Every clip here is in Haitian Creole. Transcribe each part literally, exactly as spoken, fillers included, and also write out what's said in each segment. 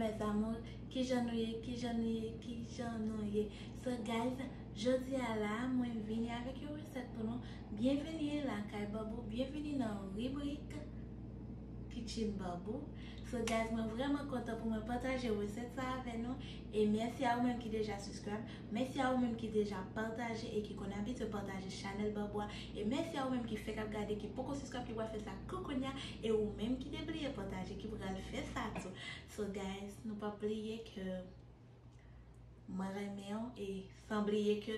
Mes amours, kijan nou ye, kijan nou ye, kijan nou ye? So guys, jodi a la, mwen vini avèk yon resèt pou nou. Byenveni lakay Babou, byenveni nan ribrik Kitchen Babou. So guys, mwen vrèman kontan pou mwen pataje resèt sa avè nou. E mèsi a ou menm ki deja subscribe, mèsi a ou menm ki deja pataje e ki konn abitye pataje chanèl Babou a. E mèsi a ou menm ki fèk ap gade, ki poko subscribe, ki pral fè sa kounye a. E ou menm ki te bliye pataje, ki pral fè sa tou. So guys, nou p ap bliye ke mwen renmen w e san bliye ke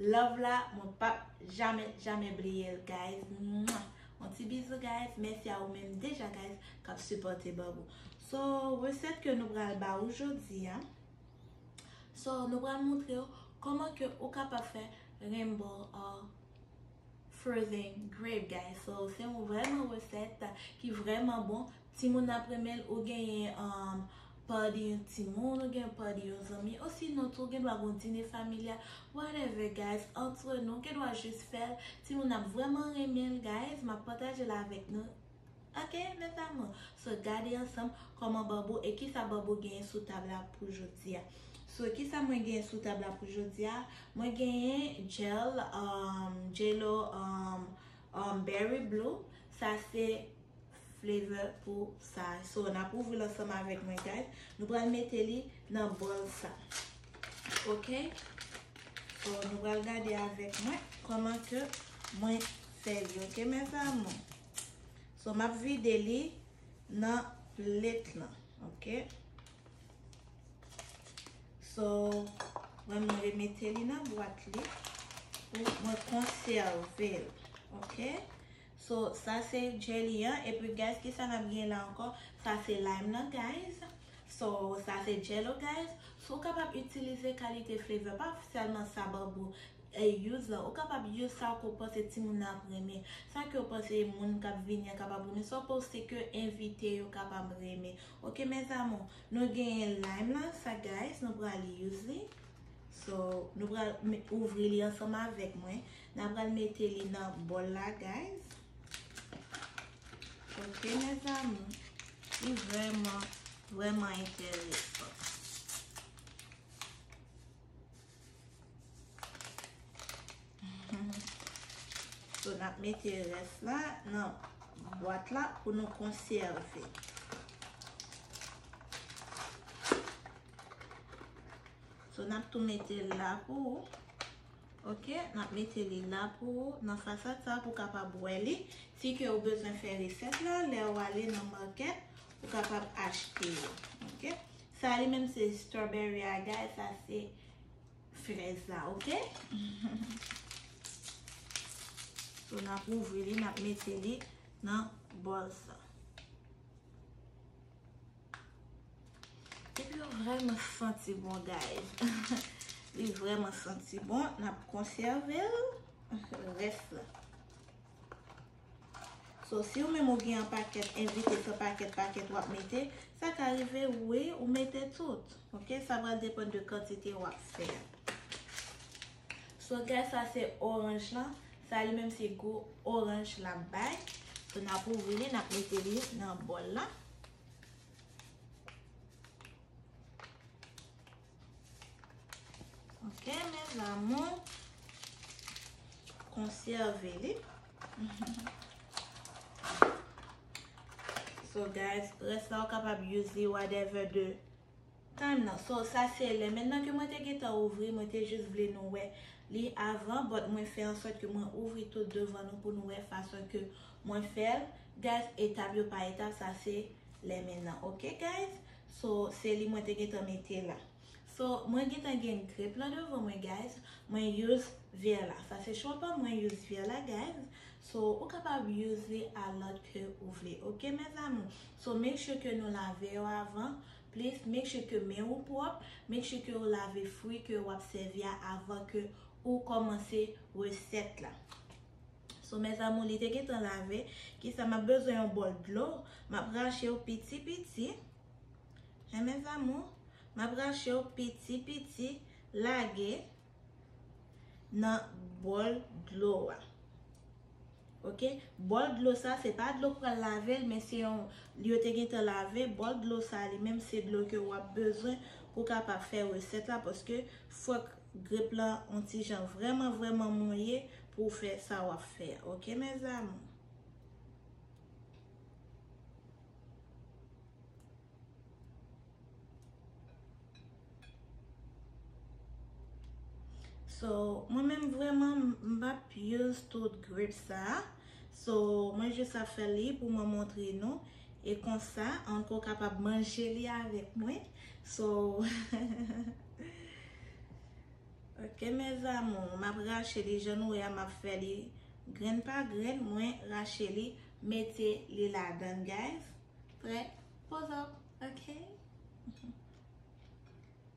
love la, mwen p ap jamè, jamè bliye l, guys. Mwah! Yon ti bizou, guys. Mèsi a ou menm deja, guys, k ap sipòte Babou. So, resèt ke nou pral ba ou jodi a. So, nou pral montre w kòman ke ou kapab fè rainbow or frozen grape, guys. So, se yon vrèman resèt ki vrèman bon. Timoun ap renmen l, ou genyen, um, party yon timoun, ou gen party yon zanmi, osinon tou, ou gen dwa gon dine familyal, whatever, guys, antre nou, ou gen dwa jis fè l, timoun ap vrèman renmen l, guys, m ap pataje l avèk nou. Ok, mes amours? So, gade ansanm kòman Babou e kisa Babou genyen sou tab la pou jodi a. So, kisa mwen genyen sou tab la pou jodi a? Mwen genyen gel, um, J-Lo, um, um, Berry Blue. Sa se flavor pou sa. So, n ap ouvri l ansanm avèk mwen, guys. Nou pral mete li nan bòl sa. Ok? So, nou pral gade avèk mwen kòman ke mwen fè li, ok, mes amours? So, m ap vide li nan plèt lan, ok? So, mwen, mwen remete li nan bwat li pou mwen konsève l, ok? So, sa se jelly an, epi guys, kisa n ap gen la ankò? Sa se lime nan, guys. So, sa se J-Lo, guys. So, ou kapab itilize kalite flavor, pa sèlman sa Babou e use la, ou kapab use sa ke w panse timoun nan ap renmen, sa ke w panse moun k ap vini an kapab renmen, sa w panse ke envite yo kapab renmen. Ok, mes amours, nou genyen lime lan, sa guys, nou pral use li. So, nou pral me- ouvri li ansanm avèk mwen. N a pral mete li nan bòl la, guys. Ok, mes amours, li vrèman, vrèman enteresan. So, n ap mete rès la nan bwat la pou nou konsève. So, n ap tou mete l la pou ou. Ok, n ap mete li la pou ou, nan fasad sa, pou w kapab wè li. Si ke ou bezwen fè resèt la, lè ou ale nan makèt, ou kapab achte yo. Ok? Sa li menm se strawberry a, guys, sa se frèz la, ok? So, n ap ouvri li, n ap mete li nan bòl sa. Epi yo vrèman santi bon, guys. Li vrèman santi bon. N ap konsève l, rès la. So, si ou menm ou gen an pakèt, envite se pakèt, pakèt w ap mete, sa ka rive, wi, ou mete tout. Ok, sa pral depann de kantite w ap fè a. So, guys, sa se oranj lan. Sa li menm se gou oranj l ap bay. So, n ap ouvri li, n ap mete li nan bòl la. Ok, mes amours. Konsève li. So, guys, rès la ou kapab use li whatever de time nan. So, sa se lè mentnan ke mwen te gentan ouvri, mwen te jis vle nou wè li avan, but mwen fè an sòt ke mwen ouvri tout devan nou pou nou wè fason ke mwen fè l. Guys, etap yo pa etap, sa se lè mentnan. Ok, guys? So, se li mwen te gentan mete la. So, mwen gentan gen grèp lan devan mwen, guys. Mwen use vè la. Sa se chwa pa mwen, use vè la, guys. So, ou kapab use li a lòt ke ou vle. Ok, mes amours? So, make sure ke nou lave yo avan. Please, make sure ke men ou pwòp. Make sure ke ou lave fwi ke w ap sèvi a avan ke ou kòmanse resèt la. So, mes amours, li te gentan lave. Kisa m ap bezwen? Yon bòl dlo. M ap rache yo piti piti. Hein, mes amours, m ap rache yo piti piti, lage nan bòl dlo a. Ok? Bòl dlo sa, se pa dlo k pral lave l, men se yon, yo te gentan lave. Bòl dlo sa, li menm, se dlo ke w ap bezwen pou w kapab fè resèt la, paske fòk grèp lan yon ti jan vrèman, vrèman mouye pou w fè sa w ap fè a. Ok, mes amours? So, mwen menm vrèman, m p ap use tout grèp sa. So, mwen jis ap fè li pou mwen montre nou. E konsa, ann ko kapab manje li avèk mwen. So, ok, mes amours, m ap rache li, jan nou wè a, m ap fè li grenn pa grenn, mwen rache li, mete li ladan, guys. Prè, poze w, ok?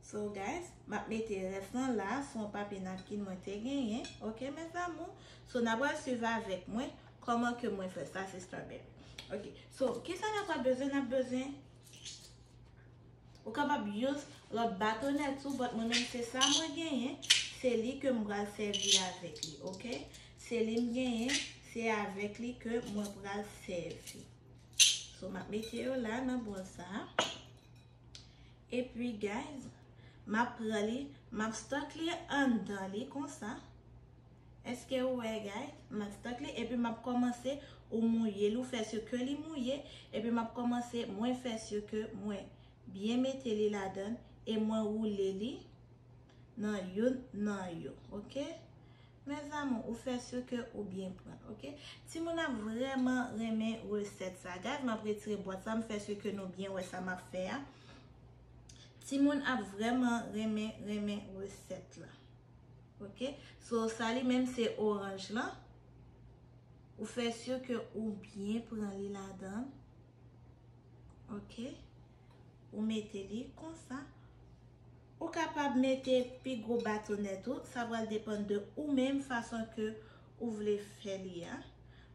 So, guys, m ap mete rès lan la sou yon papye napkin mwen te genyen, ok, mes amours? So, n a pral swiv avèk mwen kòman ke mwen fè sa, se strawberry. Ok, so, kisa n a pral bezwen? N ap bezwen, ou kapab use lòt batonè tou, but mwen menm se sa mwen genyen, se li ke m pral sèvi avèk li, ok? Se li m genyen, se avèk li ke mwen pral sèvi. So, m ap mete yo la nan bòl sa. Epi, guys, m ap pran li, m ap stuck li anndan li konsa. Èske ou wè, guys? M ap stuck li, epi m ap kòmanse ou mouye li, ou fè si ke li mouye, epi m ap kòmanse, mwen fè si ke mwen byen mete li ladan, e mwen woule li nan youn nan yo, ok? Mes amours, ou fè si ke ou byen pran, ok? Timoun ap vrèman renmen resèt sa. Guys, m ap retire bwat sa, m fè si ke nou byen wè sa m ap fè a. Timoun ap vrèman renmen, renmen resèt la. Ok? So, sa li menm se oranj lan. Ou fè si ke ou byen pran li ladan. Ok? Ou mete li konsa. Ou kapab mete pi gwo batonè tou. Sa pral depann de ou menm fason ke ou vle fè li a.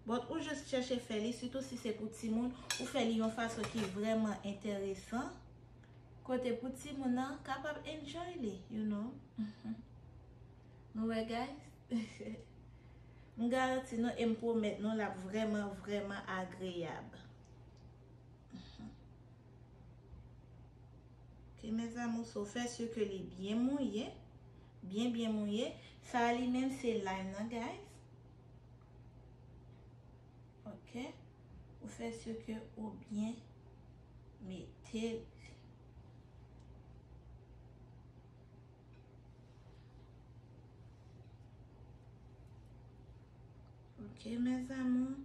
But ou jis chèche fè li, sitou si se pou timoun, ou fè li yon fason ki vrèman enteresan. Kote pou timoun nan kapab enjoy li, you know. Nou wè, guys? M garanti nou e m pwomèt nou l ap vrèman, vrèman agreyab. Ok, mes amours, so fè si ke li byen mouye. Byen, byen mouye. Sa a li menm se lime nan, guys. Ok. Ou fè si ke ou byen mete li. Ok, mes amours.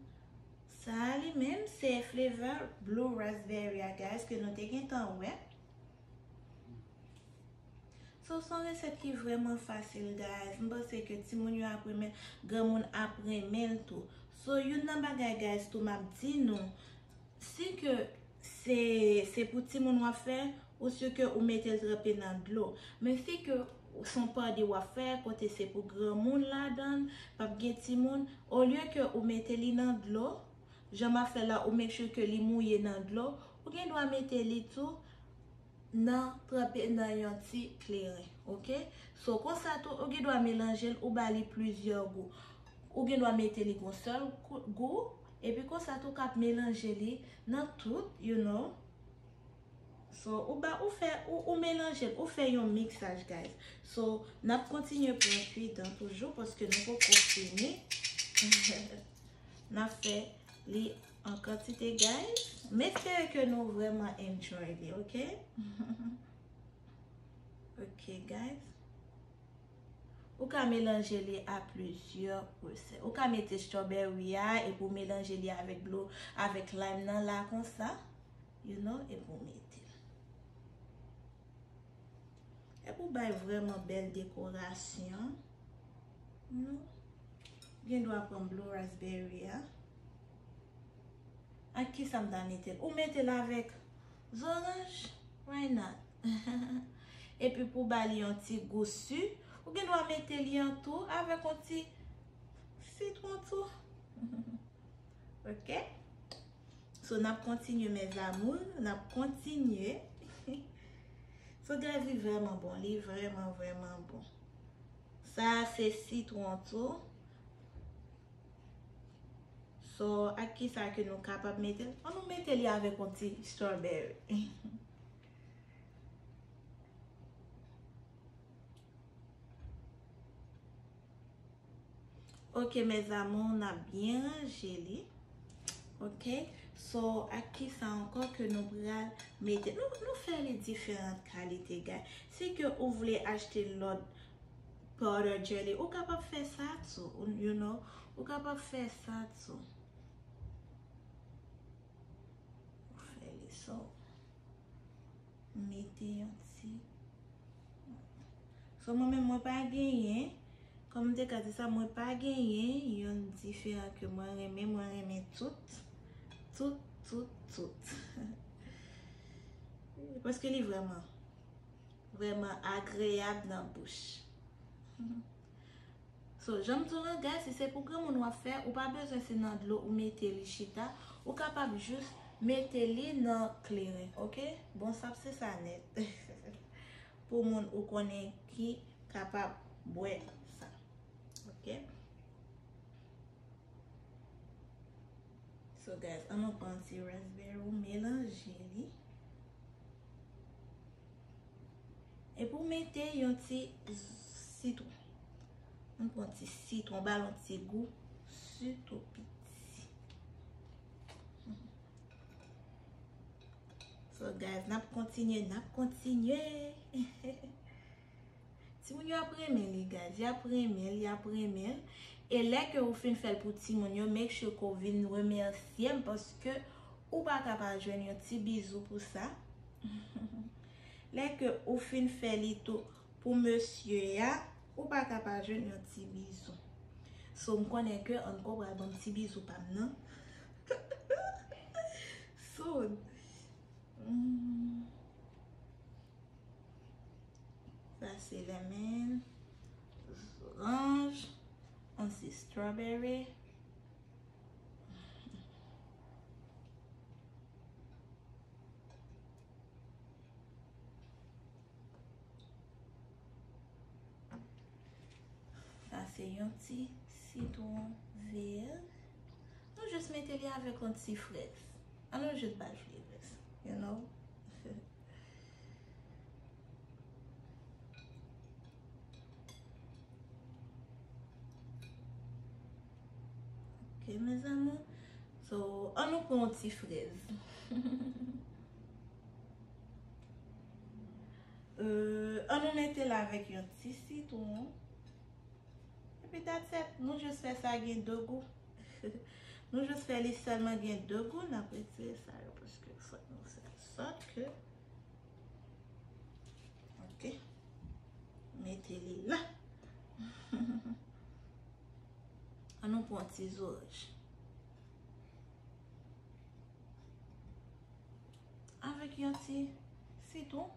Sa a li menm, se flavor blue raspberry a, guys, ke nou te gentan wè. So, se yon resèt ki vrèman fasil, guys. M panse ke timoun yo ap renmen l, granmoun ap renmen l tou. So, youn nan bagay, guys, tou m ap di nou, si ke se, se pou timoun w ap fè, ou si ke ou mete l tranpe nan dlo. Men si ke se yon party w ap fè, kote se pou granmoun ladan l, p ap gen timoun, olye ke ou mete li nan dlo, jan m ap fè la, ou make sure ke li mouye nan dlo, ou gen dwa mete li tou nan, tranpe nan yon ti kleren, ok? So, konsa tou, ou gen dwa melanje l, ou ba li plizyè gou. Ou gen dwa mete li gon sèl kou-, gou, epi konsa tou, k ap melanje li nan tout, you know. So, ou ba, ou fè, ou, ou melanje l, ou fè yon miksaj, guys. So, n ap kontinye pran kwidan toujou, paske nou poko fini. N ap fè li an kantite, guys. M espere ke nou vrèman enjoy li, ok? Ok, guys. Ou ka melanje li a plizyè resèt. Ou ka mete strawberry a, epi w melanje li avèk dlo, avèk lime nan la konsa. You know, epi w mete l. Epi w bay vrèman bèl dekorasyon. Nou gen dwa pran blue raspberry a. Ak kisa m ta mete l? Ou mete l avèk zoranj? Why not? Epi pou ba li yon ti gou si, ou gen dwa mete li an tou avèk yon ti sitwon tou. Ok? So, n ap kontinye, mes amours, n ap kontinye. So, guys, li vrèman bon, li vrèman, vrèman bon. Sa a se sitwon tou. So, ak ki sa ke nou kapab mete l? An nou mete li avèk yon ti strawberry. Ok, mes amours, n ap byen ranje li. Ok, so, ak ki sa ankò ke nou pral mete? Nou, nou fè li diferan kalite, guys. Si ke ou vle achte lòt powder jelly, ou kapab fè sa tou, ou- you know, ou kapab fè sa tou. Ou fè li so. Mete yon ti. So, mwen menm, mwen pa genyen. Kòm m te ka di sa, mwen pa genyen yon diferan ke mwen renmen. Mwen renmen tout. Tout, tout, tout. Paske li vrèman, vrèman agreyab nan bouch. So, jan m di w lan, guys, si se pou granmoun w ap fè, ou pa bezwen se nan dlo ou mete li chita. Ou kapab jis mete li nan kleren, ok? Bon, sa ap se sa nèt. Pou moun ou konnen ki kapab bwè sa. Ok? So, guys, an nou pran ti raspberry, ou melanje li. Epi ou mete yon ti sitwon. Ann pran ti sitwon, ba l yon ti gou, sitou piti. So, guys, n ap kontinye, n ap kontinye. Timoun yo ap renmen li, guys. Y ap renmen l, y ap renmen l. E lè ke ou fin fè l pou timoun yo, make sure ke w vin remèsye m, paske ou pa ka pa jwenn yon ti bizou pou sa. Lè ke ou fin fè li tou pou mesye a, ou pa ka pa jwenn yon ti bizou. So, m konnen ke Anko pral ban m ti bizou pa m nan. So, mm. Sa se lemon, zoranj, yon ti strawberry. Sa se yon ti sitwon vè. Nou jis mete li avèk yon ti frèz. An nou jis ba l frèz, you know? Ok, mes amours. So, an nou pran yon ti frèz. Euh, an nou mete l avèk yon ti sitwon. Epi that's it. Nou jis fè sa gen de gou. Nou jis fè li sèlman gen de gou. N ap retire sa yo paske fòk nou fè sòt ke. Ok. Mete li la. An nou pran ti zoranj. Avèk yon ti sitwon.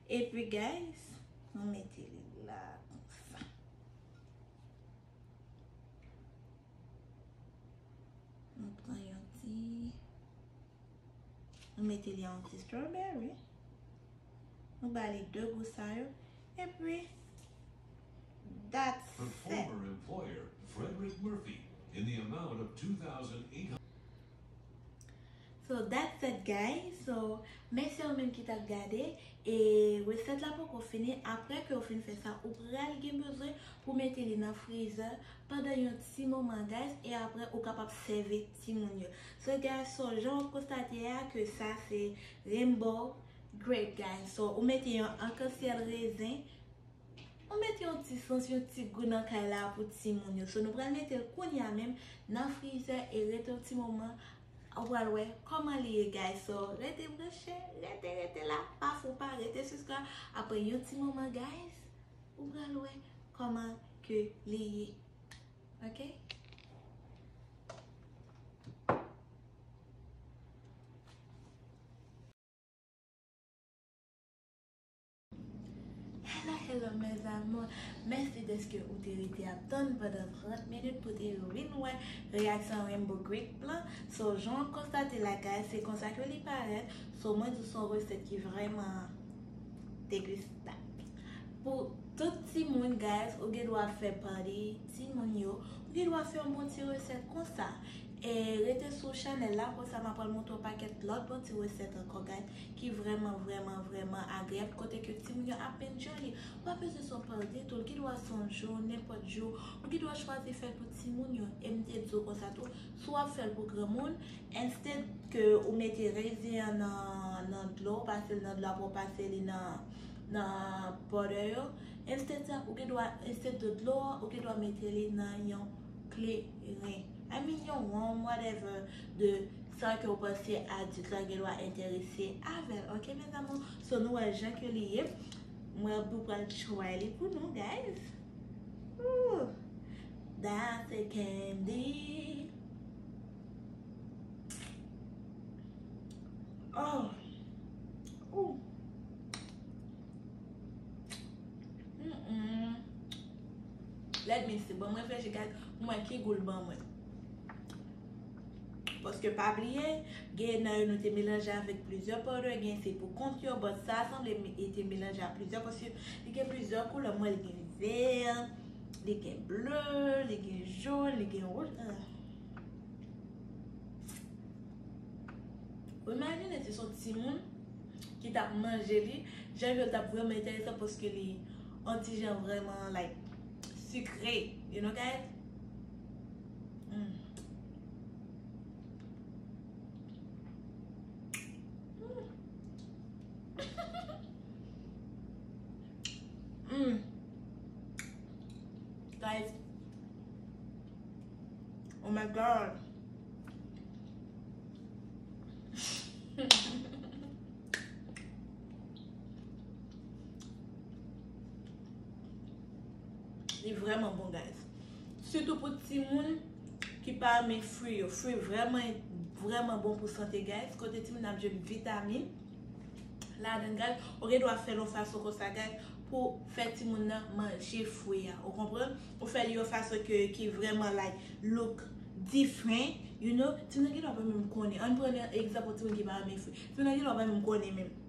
Epi, guys, nou mete li la konsa. Nou pran yon ti, nou mete li yon ti strawberry. Nou ba li de gou sa yo. Epi, that's it. Her former employer, Frederick Murphy, in the amount of two thousand eight hundred. So that's it, guys. So, mèsi a ou menm ki t ap gade. E resèt la poko fini. Apre ke ou fin fè sa, ou pral gen bezwen pou mete li nan freezer pandan yon ti moman, guys. E apre, ou kapab sèvi timoun yo. So, guys, so, jan w konstate a, ke sa se rainbow grape, guys. So, ou mete yon akansyèl rezen. Ou mete yon ti sans, yon ti gou nan kay la pou timoun yo. So, nou pral mete l kounye a menm nan freezer e rete yon ti moman. Ou pral wè kòman li ye, guys. So, rete branche, rete, rete la, pa fou pa, rete siskan. Apre yon ti moman, guys, ou pral wè kòman ke li ye. Ok? Hello, hello, mes amours. Mèsi dèske ou te rete ap tann pandan trant minit pou te vin wè reyaksyon Rainbow Grape lan. So, jan w konstate la, guys, se konsa ke li parèt. So, mwen di se yon resèt ki vrèman degustab. Pou tout timoun, guys, ou gen dwa fè party timoun yo, ou Li dwa fè yon bon ti resèt konsa. E rete sou chanèl la, konsa m ap pral montre yon pakèt lòt bon ti resèt ankò, guys, ki vrèman, vrèman, vrèman agreyab, kote ke timoun yo ap enjoy li. W ap bezwen se yon pòl detou, li dwa se yon jou, nenpòt jou, ou gen dwa chwazi fè l pou timoun yo. E m te di w konsa tou, si w ap fè l pou granmoun, instead ke ou mete rezen an nan, nan dlo, pase l nan dlo, apre w pase li nan, nan butter yo, instead sa, ou gen dwa, instead de dlo an, ou gen dwa mete li nan yon kleren. I mean, yon wonm, whatever, de sa ke w panse adilt la gen dwa enterese avè l. Ok, mes amours? So, nou wè jan ke li ye. Mwen, pou pral try li pou nou, guys. Ooh, that's a candy. Oh. Ooh. Mm-mm. Let me see. Bon, mwen reflechi, guys. Mwen ki gou l ban mwen. Paske pa bliye, gen nan yo nou te melanje avèk plizyè powder, gen se pou kont yo, but sa sanble mi- e te melanje a plizyè, paske li gen plizyè koulè, mwen li gen vè, li gen ble, li gen jòn, li gen wouj. Ah. Ou imajine si se yon timoun ki t ap manje li, jan yo t ap vrèman enteresan paske li yon ti jan vrèman, like, sikre, you know, guys? Mm. Mm. Mm. Guys, oh my God. Li vrèman bon, guys. Sitou pou timoun ki pa renmen fwi yo. Fwi vrèman, vrèman bon pou sante, guys. Kote timoun ap jwenn vitamin ladan, guys. Ou gen dwa fè l yon fason konsa, guys, pou fè timoun nan manje fwi a. Ou konprann? Ou fè l yon fason ke, ki vrèman, like, look different, you know? Timoun nan gen dwa pa menm konnen. Ann pran egzanp yon timoun ki pa renmen fwi. Timoun nan gen dwa pa menm konnen menm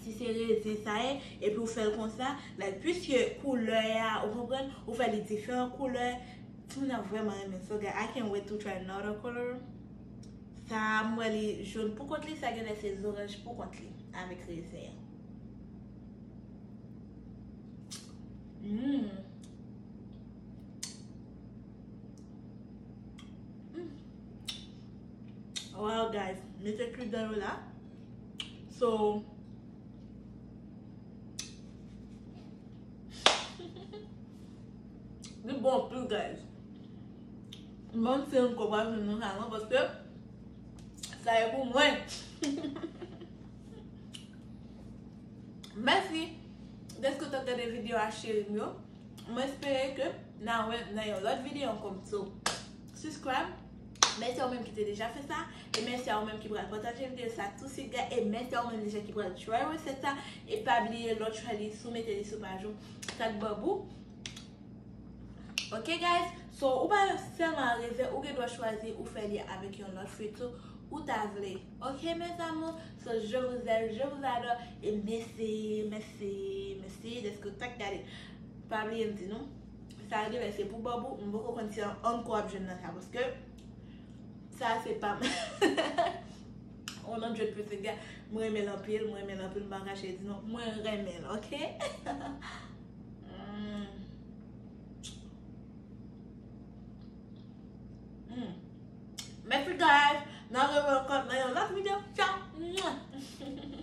si se rezen sa ye, epi ou fè l konsa, like, piske koulè a, ou konprann, ou fè li diferan koulè, timoun nan vrèman renmen. So, guys, I can't wait to try another color. Sa, m wè li jòn pou kont li, sa genlè se zoranj pou kont li, avèk rezen an. Mm. Mm. Wow, guys, mete kli dan yo la. So, li bon anpil, guys. Mwen se yon kòb ap vin nan sa non, paske sa e pou mwen. Mèsi dèske w t ap gade videyo a, cheri m yo. Mwen espere ke n a wè nan yon lòt videyo ankò. So, subscribe. Mèsi a ou menm ki te deja fè sa. E mèsi a ou menm ki pral pataje videyo sa tousuit, guys. E mèsi a ou menm deja ki pral try resèt sa. E pa bliye, lè w try li, si w mete li sou paj ou, sa k ban bou. Ok, guys? So, ou pa sèlman a rezen, ou gen dwa chwazi ou fè li avèk yon lòt fwi tou, ou ta vle. Ok, mes amours? So, je vous aime, je vous adore. E mèsi, mèsi, mèsi dèske w t ap gade. Pa bliye m di nou, sa genlè se pou bòbou, m poko konn si ankò w ap jwenn nan sa, paske sa se pa m. On nan jwèt piti gà, mwen renmen l anpil, mwen renmen l anpil, m pa kache di nou, mwen renmen l, ok? Mm. Mm. Mèsi, guys. N a rewè ankò nan yon lòt videyo. Tchao. Mwah.